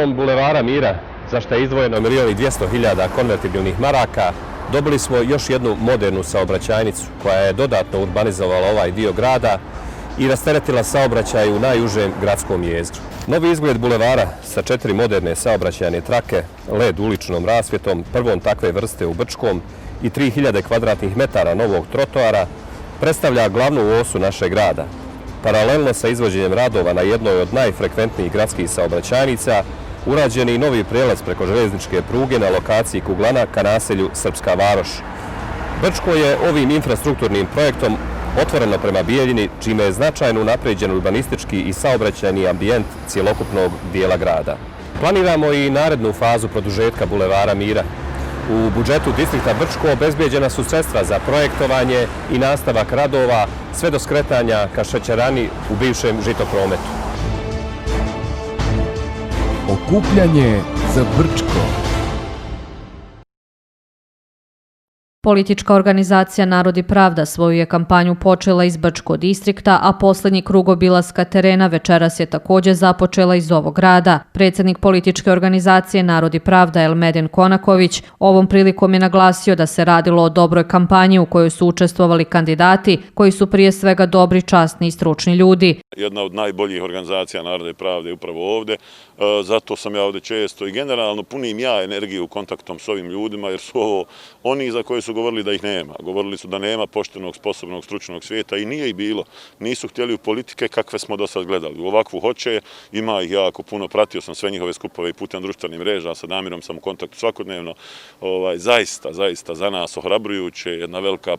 Bulevara Mira, za što je izdvojeno 1.200.000 konvertibilnih maraka, dobili smo još jednu modernu saobraćajnicu koja je dodatno urbanizovala ovaj dio grada i rasteretila saobraćaj u najužem gradskom jezgru. Novi izgled bulevara sa 4 moderne saobraćajne trake, LED uličnom rasvjetom, prvom takve vrste u Brčkom i 3000 kvadratnih metara novog trotoara predstavlja glavnu osu našeg grada. Paralelno sa izvođenjem radova na jednoj od najfrekventnijih gradskih saobraćajnica, urađen je i novi prijelaz preko željezničke pruge na lokaciji Kuglana ka naselju Srpska Varoš. Brčko je ovim infrastrukturnim projektom otvoreno prema Bijeljini, čime je značajno unapređen urbanistički i saobraćajni ambijent cjelokupnog dijela grada. Planiramo i narednu fazu produžetka Bulevara Mira. U budžetu distrikta Brčko obezbijeđena su sredstva za projektovanje i nastavak radova sve do skretanja ka šećerani u bivšem Žitoprometu. Okupljanje za Brčko. Politička organizacija Narod i pravda svoju je kampanju počela iz Brčkog distrikta, a posljednji krug obilaska terena večeras je također započela iz ovog grada. Predsjednik političke organizacije Narod i pravda Elmedin Konaković ovom prilikom je naglasio da se radilo o dobroj kampanji u kojoj su učestvovali kandidati koji su prije svega dobri, časni i stručni ljudi. Jedna od najboljih organizacija Naroda i pravde je upravo ovdje, zato sam ja ovdje često i generalno punim ja energiju kontaktom s ovim ljudima, jer su ovo oni za koje su govorili da ih nema. Govorili su da nema poštenog, sposobnog, stručnog svijeta i nije ih bilo. Nisu htjeli u politike kakve smo do sad gledali. U ovakvu hoće, ima ih jako puno, pratio sam sve njihove skupove i putem društvenih mreža, sa Damirom sam u kontaktu svakodnevno. Zaista za nas ohrabrujuće, jedna velika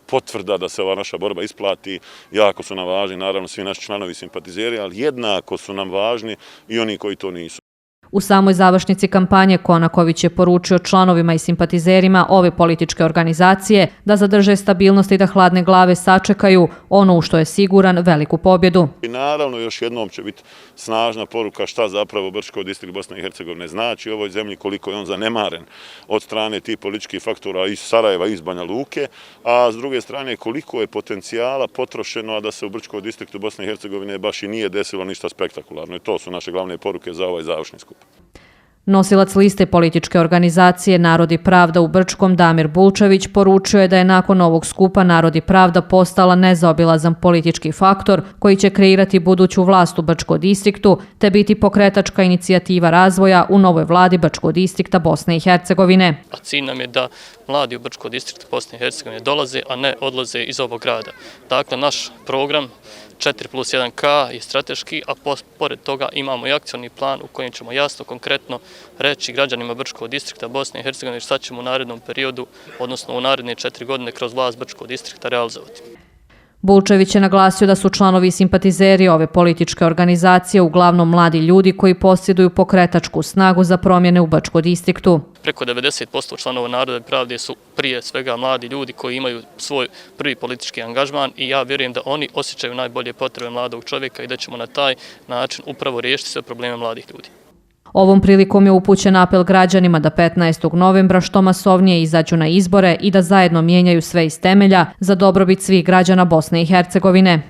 potvrda da se ova naša borba isplati. Jako su nam važni, naravno, svi naši članovi simpatizeri, ali jednako su nam važni i oni koji to nisu. U samoj završnici kampanje Konaković je poručio članovima i simpatizerima ove političke organizacije da zadrže stabilnost i da hladne glave sačekaju ono u što je siguran veliku pobjedu. I naravno još jednom će biti snažna poruka šta zapravo Brčko distrikt Bosne i Hercegovine znači u ovoj zemlji, koliko je on zanemaren od strane tih političkih faktora iz Sarajeva i iz Banja Luke, a s druge strane koliko je potencijala potrošeno, a da se u Brčko distriktu Bosne i Hercegovine baš i nije desilo ništa spektakularno. I to su naše glavne poruke za ovaj završni skup. Nosilac liste političke organizacije Narod i pravda u Brčkom Damir Bulčević poručio je da je nakon ovog skupa Narod i pravda postala nezaobilazan politički faktor koji će kreirati buduću vlast u Brčkom distriktu te biti pokretačka inicijativa razvoja u novoj vladi Brčkog distrikta Bosne i Hercegovine. A cilj nam je da mladi u Brčkom distriktu Bosne i Hercegovine dolaze, a ne odlaze iz ovog grada. Dakle, naš program 4+1K je strateški, a pored toga imamo i akcioni plan u kojem ćemo jasno, konkretno reći građanima Brčkog distrikta Bosne i Hercegovine šta ćemo u narednom periodu, odnosno u naredne 4 godine kroz vlast Brčkog distrikta realizovati. Bulčević je naglasio da su članovi i simpatizeri ove političke organizacije uglavnom mladi ljudi koji posjeduju pokretačku snagu za promjene u Brčkom distriktu. Preko 90% članova Naroda i pravde su prije svega mladi ljudi koji imaju svoj prvi politički angažman i ja vjerujem da oni osjećaju najbolje potrebe mladog čovjeka i da ćemo na taj način upravo riješiti sve probleme mladih ljudi. Ovom prilikom je upućen apel građanima da 15. novembra što masovnije izađu na izbore i da zajedno mijenjaju sve iz temelja za dobrobit svih građana Bosne i Hercegovine.